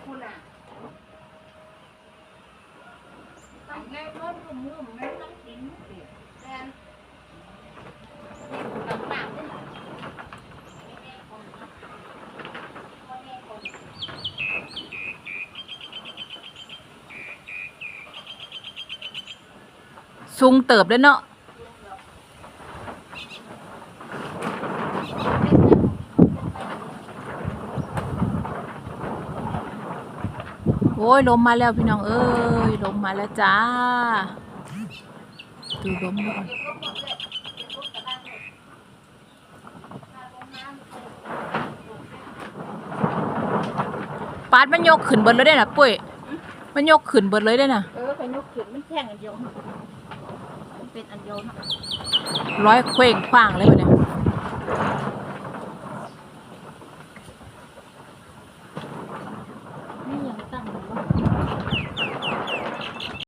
ພຸ້ນນະ ອັນໃຫຍ່ເພິ່ນລຸ່ມໆ ແມ່ນນຳກິນ ແມ່ນ ສູງເຕີບເດ້ເນາະ. ໂອ້ຍ ລົມມາແລ້ວພີ່ນ້ອງເອີຍ ລົມມາແລ້ວຈ້າ ດູລົມເນາະ. ປາດ ມັນຍົກຂຶ້ນເບິດເລີຍເດ້ນະ ປຸ້ຍ ມັນຍົກຂຶ້ນເບິດເລີຍເດ້ນະ. ເອີ ຂ້ອຍຍົກຂຶ້ນ ມັນແທ່ງອັນດຽວ ມັນເປັນອັນດຽວເນາະ ລອຍເຂວ້ງຂວ້າງເລີຍບັດນີ້.